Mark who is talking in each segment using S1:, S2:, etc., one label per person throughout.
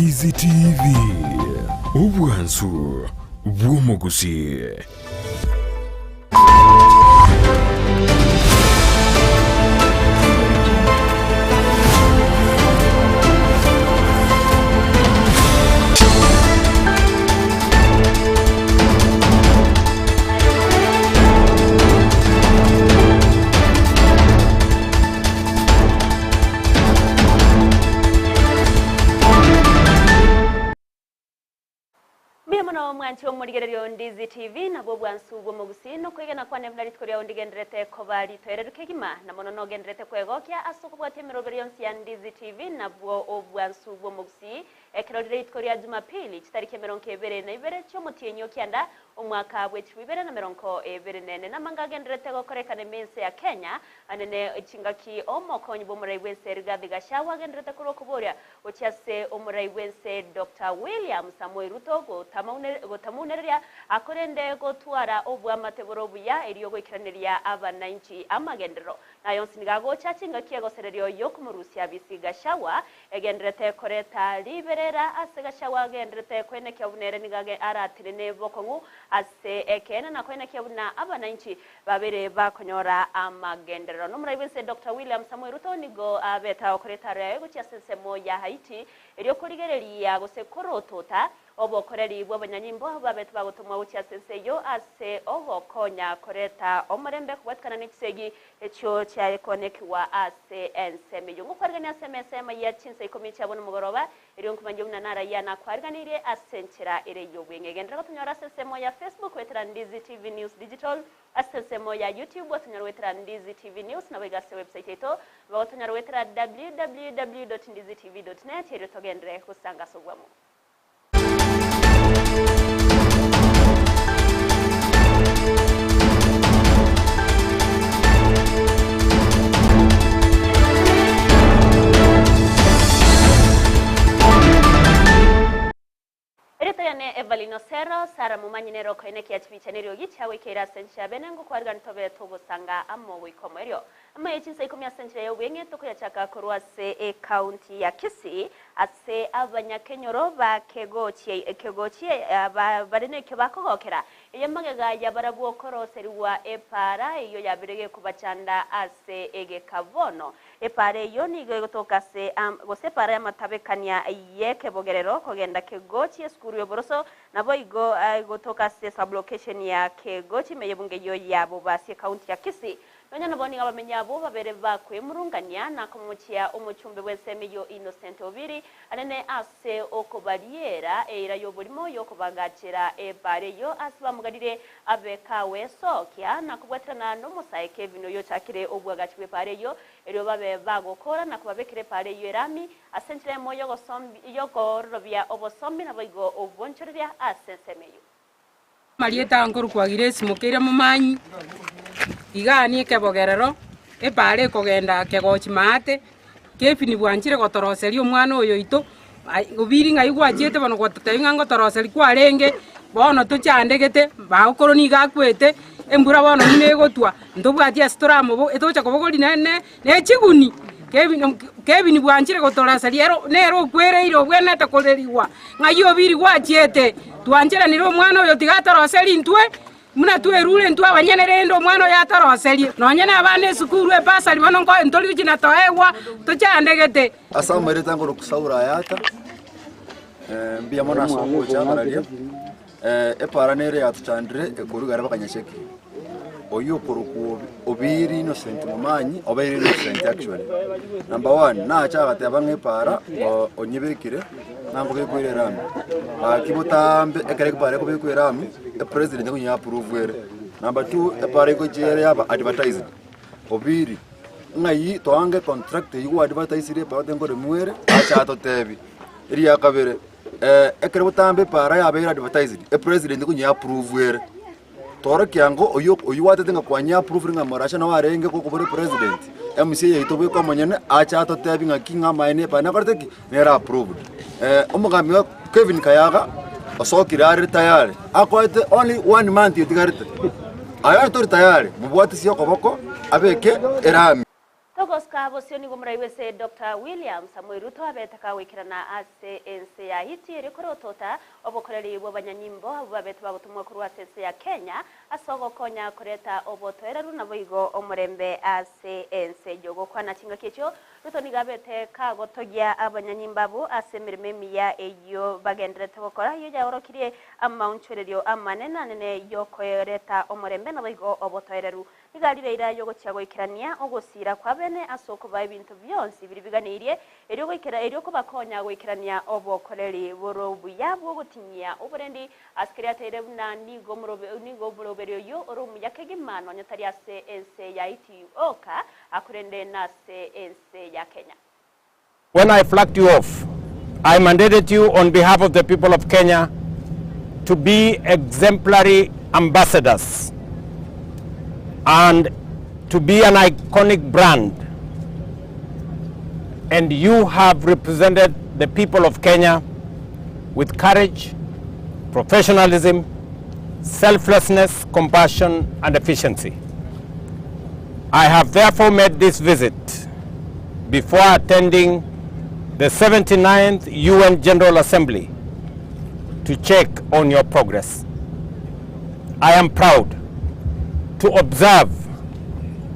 S1: Ndizi TV, obwansu bw'omogusii.
S2: Mbuya mono mwanche omorigereria o Ndizi TV, nabwo obwansu bw'omogusii nokwegena kwane buna rituko riao ndigenderete koba ritoereru kegima, na mono nogenderete kwegokia ase okobwatia emeroberi yonsi ya Ndizi TV, nabwo obwansu bw'omogusii. Ekero rire rituko ria Jumapili, chitariki emerongo ebere na ibere chi'omotienyi o kianda, omwaka bw'echilifu ibere na merongo ebere nene, namanga agendererete gokorekana ime ense ya Kenya, anene chingaki omokonyi bw'omorai bw'ense Rigathi Gachagua agendererete korwa okoboria gochia ase omorai bw'ense Doctor William Samoei Ruto gotamounereria korende gotwara obwamate bore obuya erio goikeraneria abanainchi amagenderero. Naye onsi nigo agocha chingaki egosererio y'okomorusia bisi Gachagua Egenderete koreta riberera ase Gachagua agenderete koenekia buna ere nigo aratenene bokong'u ase ekeene na koenekia buna abanainchi babere bakonyora amagenderero. Nomorai bwense Doctor William Samoei Ruto nigo abete agokora etaro yaye gochia ase ensemo ya Haiti erio korigereria gose korotota Obokoreri bw'abanyanyimbo babete bagotomwa gochia ase ense eyio ase ogokonya koreta omorembe kobwatikana ne chisegi echio chiayekonekigwa ase ensemo eyio. Ngokwarigania ase emesa y'amayia chinsa ikomi chia bono mogoroba, erio nkomanyie buna narayia nakwariganirie ase enchera ere y'obweng'e. Genderera gotonyora ase ensemo ya Facebook goetera Ndizi TV News Digital, ase ensemo ya YouTube otonyore goetera Ndizi TV News, naboigo ase website yaito bagotonyora goetera www.ndizitv.net erio togenderere gosanga ase obwamo. Erieta riane Evelyn Osero, Sarah Momanyi nere okoenekia chibicha neriogi chiagoikeire ase enchera ya bene ngokwarigani tobe togosanga amo goika omoerio. Amaye chinsa ikomi ase enchera y'obweng'e tokoyachaka korwa ase ecounty ya Kisii ase abanyakenyoro ba Kegochie Kegochie bare nekio bakogokera eye magega ya barabwo koroserigwa epaara eyio yabire gekobachanda ase egeka bono. Epaara eyio nigo egotoka ase gose epaara y'amatabekania y'ekebogerero kogenda Kegochi esukuru y'oboroso naboigo egotoka ase sublocation ya Kegochi ime y'ebunge eyio ya Bobasi ecounty ya Kisii. Nonya nabo nigo abamenyi abwo babere bakwemurungania na komochia omochumbe bw'ensemo eyio Innocent Obiri, anene ase okobariera eira y'oborimo y'okobagachera ebaare eyio ase bamogarire abe kagwesokia na kobwaterana nomosae Kevin oyochakire obwagachi bw'ebaare eyio, erio babe bagokora na kobabekera ebaare eyio erami ase enchera eyemo y'okororobia obosombi naboigo obonchoreria ase ensemo eyio.
S3: Amarieta nkorokwa Grace Mokeira Momanyi, igaa ni ekebogerero, epaara ekogenda kegochi maate, Kevin bwanchire gotoroseria omwana oyo oito, ai obiri ng'ai gwachiete bono gwatotebia ng'a ngotoroseria kwarenge, bono tochandegete, magokoro nigo akwete, embura bono buna egotwa, ntobwati ase toramobo etogocha kobogoria ne ne ne chiguni, Kevin Kevin bwanchire gotoroseria ero nere okwereire obwenerete korerigwa, ng'ai obiri gwachiete, twancheranire omwana oyo tiga atoroserie intwe, buna twerure intwe abanyene rende omwana oyo atoroserie. Nonye na abana esukuru ebasari bono nko ntori gochia na toegwa, tochandegete.
S4: Ase amairete angoro Saulo ayata, mbuya mono ase ogocha ngararia, epaara nere yatochandire ekoruga ere bakanyacheki. Oyio okorokwa Obiri Innocent Momanyi, obeire innocent actually. Number one, nache agateba ng'a epaara onyebekire ng'a nkobekwere erami. Gaki botambe ekero epaara ekobekwa erami, epresident nigo approve ere. Number two, epaara egochia ere yaba advertised. Obiri, ng'ai toange contract eywo gwa advertisire epaara ote nkoremwa ere, ache atotebi. Eria kabere, ekero botambe epaara yabeire advertised, epresident nigo approve ere. Torokia ngo oyio oyio gwatete ng'a kwanyia approve ng'a morasha nabo arenge gokobora epresident, MCA yaito bweka omonyene ache atotebi ng'aki ng'a amaene epa nakorete ki? Nere approved. Omogambi wa Kevin Kayaga osokire are tayari, akoete only one month etigarete. Aye onye tori tayari, mobwatisie okoboko abeke erami.
S2: Togosuka. Goika bosio nigo omorai bw'ense Doctor William Samoei Ruto abete kagoikerana ase ense ya Haiti erio korotota obokoreri bw'abanyanyimbo abwo babete bagotomwa korwa ase ense ya Kenya ase ogokonya koreta obotoereru naboigo omorembe ase ense eyio. Gokwana chingaki echio, Ruto nigo abete kagotogia abanyanyimbo abwo ase emeremo emiya eyio bagendererete gokora, eyio yaorokirie amaonchorerio amanene anene y'okoreta omorembe naboigo obotoereru. Nigo arire eira y'ogochia goikerania ogosiira kw'abene ase okobaa ebinto bionsi biria biganeirie, erio goikera erio kobakonya goikerania obokoreri bore obuya bw'ogotinyia oborendi ase keria ateire buna nigo omorobe nigo omoroberi oyio ore omuya kegima nonya tari ase ense ya Haiti oka, korende nase ense ya Kenya.
S5: When I flagged you off, I mandated you on behalf of the people of Kenya to be exemplary ambassadors and to be an iconic brand. And you have represented the people of Kenya with courage, professionalism, selflessness, compassion, and efficiency. I have therefore made this visit before attending the 79th UN General Assembly to check on your progress. I am proud to observe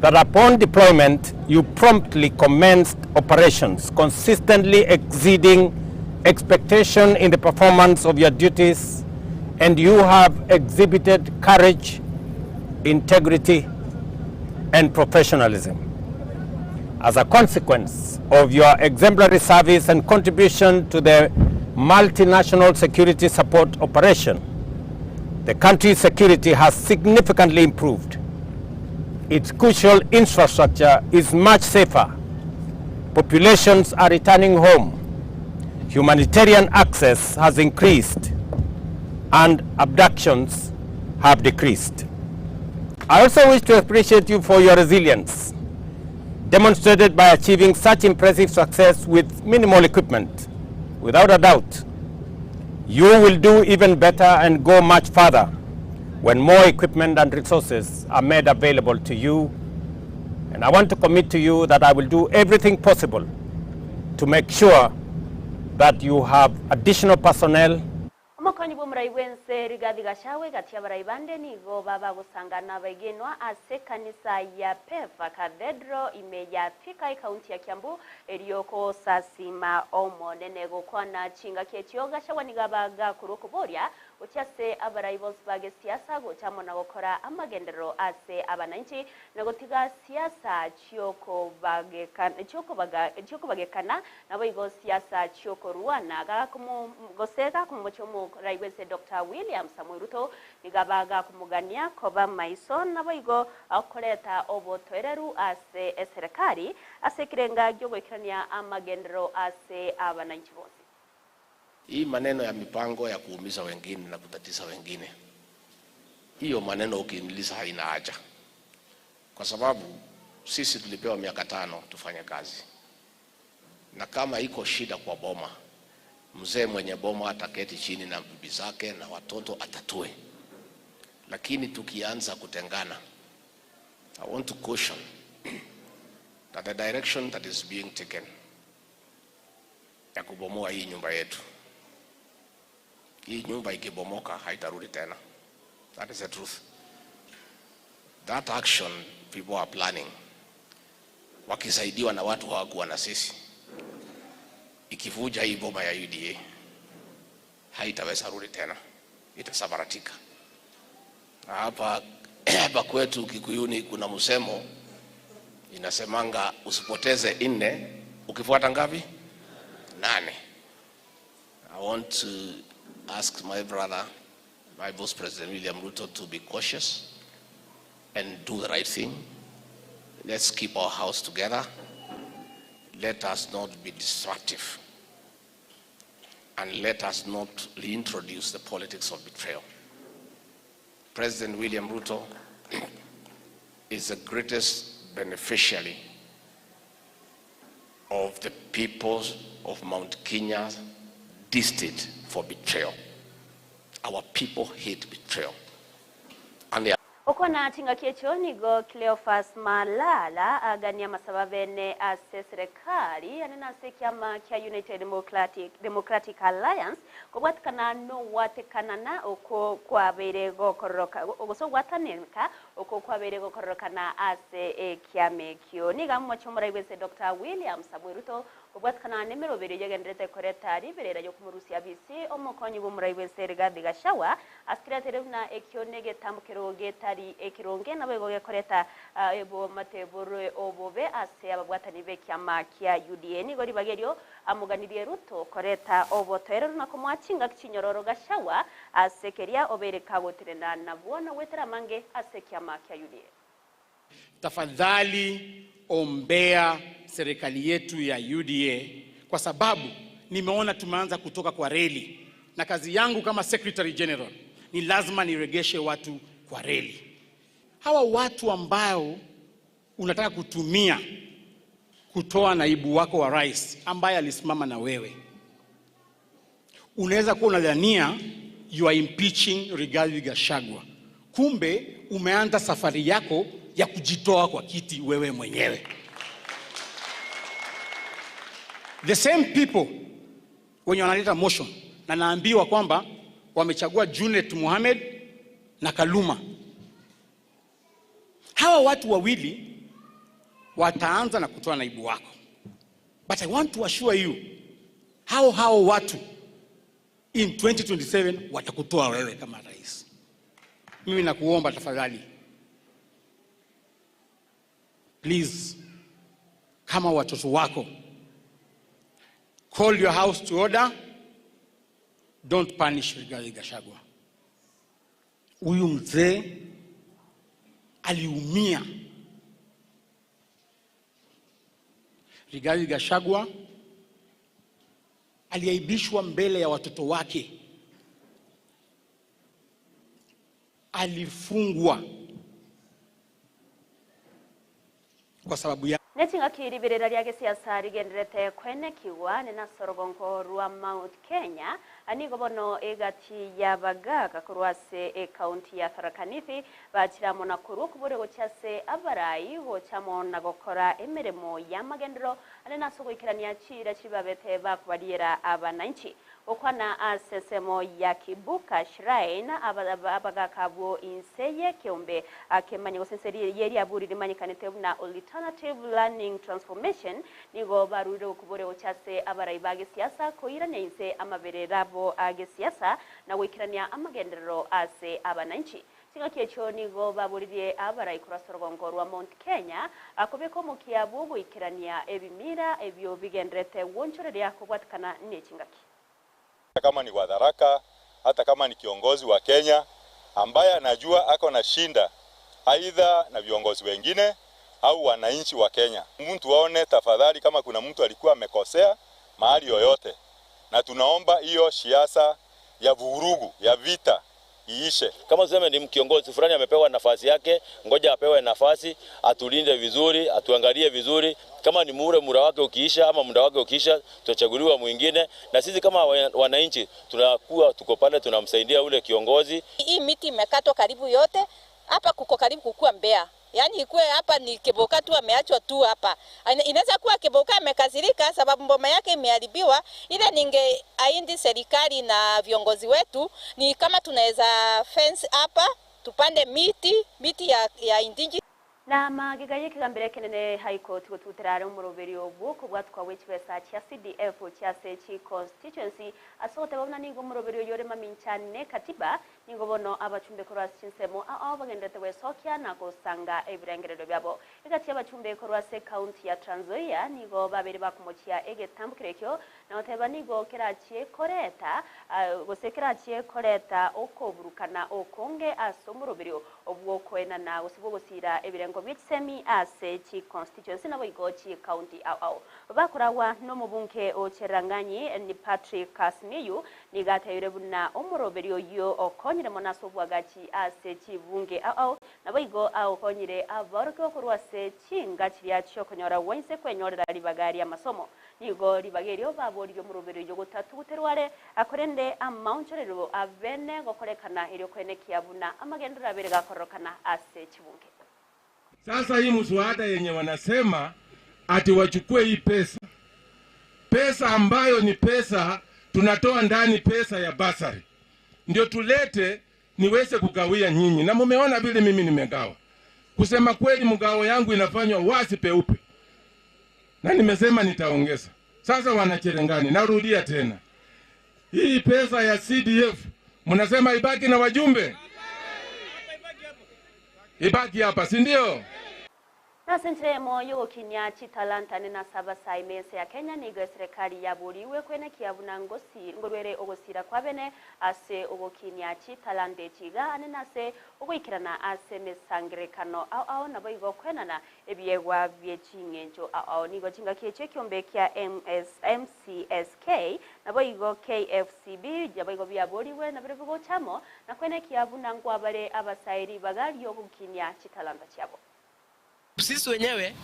S5: that upon deployment, you promptly commenced operations, consistently exceeding expectation in the performance of your duties, and you have exhibited courage, integrity, and professionalism. As a consequence of your exemplary service and contribution to the multinational security support operation, the country's security has significantly improved. Its crucial infrastructure is much safer. Populations are returning home. Humanitarian access has increased and abductions have decreased. I also wish to appreciate you for your resilience, demonstrated by achieving such impressive success with minimal equipment. Without a doubt, you will do even better and go much further when more equipment and resources are made available to you. And I want to commit to you that I will do everything possible to make sure that you have additional personnel
S2: Omokonyi bw'omorai bw'ense Rigathi Gachagua egati y'abarai bande nigo babagosanga nabaigenwa ase ekanisa ya Pefa Cathedral ime ya Thika ekaunti ya Kiambu erio gosasima Omonene. Gokwana chingaki echio Gachagua nigo abagakorwa okoboria gochia ase abarai bonsi ba gesiasa gocha amo na gokora amagenderero ase abananchi na gotiga siasa chi'okobagekana Naboigo siasa chi'okorwana gose gakomomocha omorai bw'ense Doctor William Samoei Ruto nigo aba gakomogania koba maiso naboigo koreta obotoereru ase eserekari ase ekerenga gi'ogoikerania amagenderero ase abananchi bonsi.
S6: Hii maneno ya mipango ya kuumiza wengine na kutatiza wengine, hiyo maneno ukiniuliza haina haja, kwa sababu sisi tulipewa miaka tano tufanye kazi, na kama iko shida kwa boma, mzee mwenye boma ataketi chini na bibi zake na watoto atatue. Lakini tukianza kutengana, I want to caution that the direction that is being taken ya kubomoa hii nyumba yetu, hii nyumba ikibomoka haitarudi tena. That is the truth. That action people are planning, wakisaidiwa na watu hawakuwa na sisi, ikivuja hii boma ya UDA haitaweza rudi tena, itasambaratika. Na hapa hapa kwetu Kikuyuni kuna msemo inasemanga usipoteze nne ukifuata ngapi? Nane. I want to ask my brother, my boss President William Ruto to be cautious and do the right thing. Let's keep our house together. Let us not be destructive. And let us not reintroduce the politics of betrayal. President William Ruto is the greatest beneficiary of the peoples of Mount Kenya distaste for betrayal. Our people hate betrayal. And they
S2: Gokwana chingaki echio nigo Cleophas Malala agania amasabo abene ase eserekari ane na ase ekiama kia United Democratic Democratic Alliance kobwatikana nogwatekanana okwo kwabeire gokororoka gose ogwatanenka okwo kwabeire gokororokana ase ekiama ekio. Nigo amomochie omorai bwense Doctor William Samoei Ruto Kobwatikana nemeroberio yagendererete koreta riberera riokomorusia bisi omokonyi bw'omorai bw'ense Rigathi Gachagua, asikire buna ekio negetambokero getari ekeronge naboigo gekoreta obomate borwe obobe ase ababwatani b'ekiama kia UDA. Nigo ribaga erio amoganirie Ruto koreta obotoereru na komoa chingaki chinyororo Gachagua ase keria obeire kagotenena nabwo na goetera amange ase ekiama kia UDA.
S7: Tafadhali ombea serikali yetu ya UDA kwa sababu nimeona tumeanza kutoka kwa reli, na kazi yangu kama Secretary General ni lazima niregeshe watu kwa reli. Hawa watu ambao unataka kutumia kutoa naibu wako wa rais ambaye alisimama na wewe, unaweza kuwa unadhania you are impeaching Rigathi Gachagua, kumbe umeanza safari yako ya kujitoa kwa kiti wewe mwenyewe. The same people wenye wanaleta motion na naambiwa kwamba wamechagua Junet Mohamed na Kaluma. Hawa watu wawili wataanza na kutoa naibu wako, but I want to assure you hao hao watu in 2027 watakutoa wewe kama rais. Mimi nakuomba tafadhali, please, kama watoto wako, call your house to order, don't punish Rigathi Gachagua. Huyu mzee aliumia. Rigathi Gachagua aliaibishwa mbele ya watoto wake, alifungwa kwa sababu ya
S2: Neching'aki riberera ria gesiasa rigenderete kwenekigwa nase orogongo rwa Mount Kenya nigo bono egati y'abagaaka korwa ase ekaunti ya Tharaka Nithi bachire amo na korwa okobori gochia ase abarai gocha amo na gokora emeremo y'amagenderero ande nase ogoikerania chiira chibabete bakobariera abananchi. Gokwana ase ensemo ya Kibuka Shrine, abagaka abwo inse y'ekeombe kemanye gose inse ye riaburi rimanyekanete buna Alternative Learning Transformation nigo barurire gokoboria gochia ase abarai ba gesiasa koirania inse amaberero abo a gesiasa na goikerania amagenderero ase abananchi. Chingaki echio nigo baboririe abarai korwa ase orogongo rwa Mount Kenya kobeka omokia bw'ogoikerania ebimira ebio bigendererete gwonchoreria kobwatekana nechingaki.
S8: Hata kama ni wa Tharaka, hata kama ni kiongozi wa Kenya ambaye anajua ako na shinda aidha na viongozi wengine au wananchi wa Kenya. Mtu aone tafadhali, kama kuna mtu alikuwa amekosea mahali yoyote, na tunaomba hiyo siasa ya vurugu ya vita iishe.
S9: Kama tuseme ni kiongozi fulani amepewa nafasi yake, ngoja apewe nafasi, atulinde vizuri, atuangalie vizuri. Kama ni mure muda wake ukiisha ama muda wake ukiisha, tutachaguliwa mwingine, na sisi kama wananchi tunakuwa tuko pale tunamsaidia ule kiongozi.
S10: Hii miti imekatwa karibu yote hapa, kuko karibu kukua Mbeya. Yaani ikuwe hapa ni Kiboka tu ameachwa tu hapa. Inaweza kuwa Kiboka amekasirika sababu mboma yake imeharibiwa. Ile ninge aindi serikali na viongozi wetu ni kama tunaweza fence hapa tupande miti, miti ya, ya indinji.
S2: Na magega y'ekegambero ekenene High Court gotutera are omoroberio bw'okobwatwa gwe chibesa chia CDF chiase chi constituency ase ogoteba buna nigo omoroberio oyo ore mamincha ne katiba nigo bono abachumbe korwa ase chinsemo ao bagenderete gwesokia na gosanga ebirengererio biabo. Egati y'abachumbe korwa ase ekaunti ya Trans Nzoia nigo babere bakomochia egetambokero ekio na goteba nigo kerachie koreta gose kerachie koreta okoburukana okonge ase omoroberio obwokoenana gose bwogosira ebirengo. bitengo bie chisemi ase chiconstituency naboigo chicounty ao ao. Bakoragwa nomobunge o Cherang'anyi ni Patrick Simiyu nigo atebire buna omoroberi oyio okonyire mono ase obwagachi ase chibunge ao ao naboigo aokonyire abaorokigwa korwa ase chinga chiria chiokonyora gwainse kwenyorera ribaga ri'amasomo. Nigo ribaga erio baboririe omoroberi oyio gotatuguterwa are, korende amaonchorero abene gokorekana erio koenekia buna amagenderero abere gakororokana ase chibunge.
S11: Sasa hii mswada yenye wanasema ati wachukue hii pesa, pesa ambayo ni pesa tunatoa ndani, pesa ya basari ndio tulete niweze kugawia nyinyi, na mumeona vile mimi nimegawa. Kusema kweli, mgao yangu inafanywa wazi peupe, na nimesema nitaongeza. Sasa wanacherengani, narudia tena, hii pesa ya CDF mnasema ibaki na wajumbe, ibaki hapa, si ndio?
S2: Nase enchera eyemo y'ogokinia chitalanta ane nase abasae ime ense ya Kenya nigo eserekari yaboriwe kwenekia buna ngosi ngorwere ogosira kwabene ase ogokinia chitalanta echi iga ane nase ogoikerana ase emesangererekano ao ao naboigo kwenana ebiegwa bie ching'encho ao ao. Nigo chingaki echio ekiombe kia MS MCSK naboigo KFCB naboigo biaborigwe nabirobio gocha amo na kwenekia buna nkwabare abasae ribaga riogokinia chitalanta chiabo.
S12: Sisi wenyewe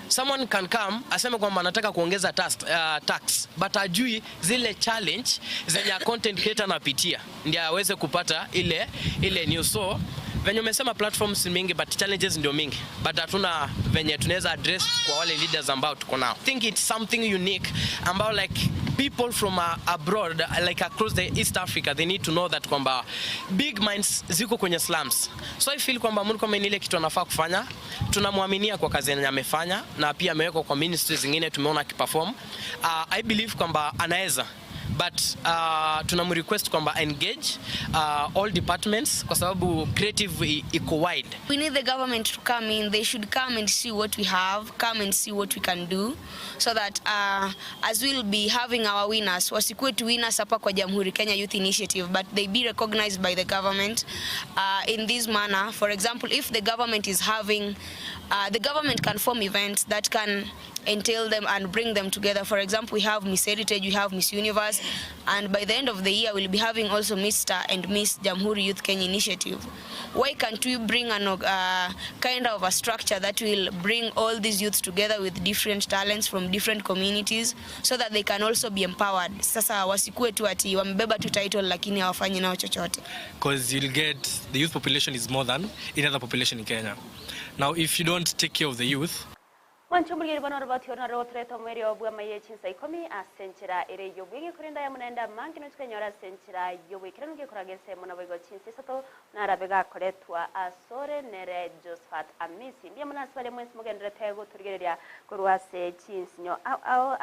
S12: someone can come aseme kwamba anataka kuongeza tax, uh, tax but ajui zile challenge zenye content creator anapitia ndio aweze kupata ile ile news. So venye umesema platforms ni mingi but challenges ndio mingi but hatuna venye tunaweza address kwa wale leaders ambao tuko nao. I think it's something unique ambao like people from abroad like across the East Africa they need to know that kwamba big minds ziko kwenye slums. So I feel kwamba Murkomen ile kitu anafaa kufanya, tunamwaminia kwa kazi yenye amefanya na pia amewekwa kwa ministries zingine tumeona akiperform. I believe kwamba anaweza but tunamrequest kwamba engage all departments kwa sababu creative iko wide.
S13: We need the government to come in. They should come and see what we have, come and see what we can do so that as we'll be having our winners, wasikuwe tu winners hapa kwa Jamhuri Kenya Youth Initiative, but they be recognized by the government in this manner. For example, if the government is having, the government can form events that can entail them and bring them together. For example, we have Miss Heritage, we have Miss Universe, and by the end of the year, we'll be having also Mr. and Miss Jamhuri Youth Kenya Initiative. Why can't we bring an kind of a structure that will bring all these youths together with different talents from different communities so that they can also be empowered? Sasa wasikuwe tu ati wamebeba tu title lakini hawafanyi nao chochote.
S14: Because you'll get the youth population is more than any other population in Kenya. Now, if you don't take care of the youth,
S2: Mwanche omorigeri bono oroboti oro naro gotoreta omoerio bw'amaiga chinsa ikomi ase enchera ere y'obwegi korende aya monaende amange nochi kwenyora ase enchera y'oboikeranu gekoraga ensemo naboigo chinsa isato narabe gakoretwa asore nere Josephat Amisi. Mbuya mono ase baria mwensi mogenderete gotorigereria korwa ase chinsinyo ao ao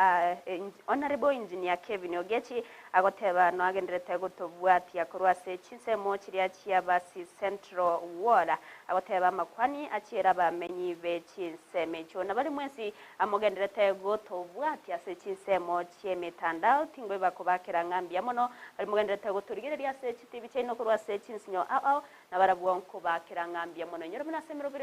S2: Honourable Engineer Kevin Ogechi agoteba noagenderete gotobwatia korwa ase chinsemo chiria chia Basi Central Ward agoteba amakwani achiere abamenyi be chinsemo echio nabari mwensi amogenderete gotobwatia ase chinsemo chi'emetandao tingoiba kobakera ng'a mbuya mono bari mogenderete gotorigereria ase chitibi chiaino korwa ase chinsinyo ao ao nabarabwo nkobakera ng'a mbuya mono inyore buna ase emeroberi.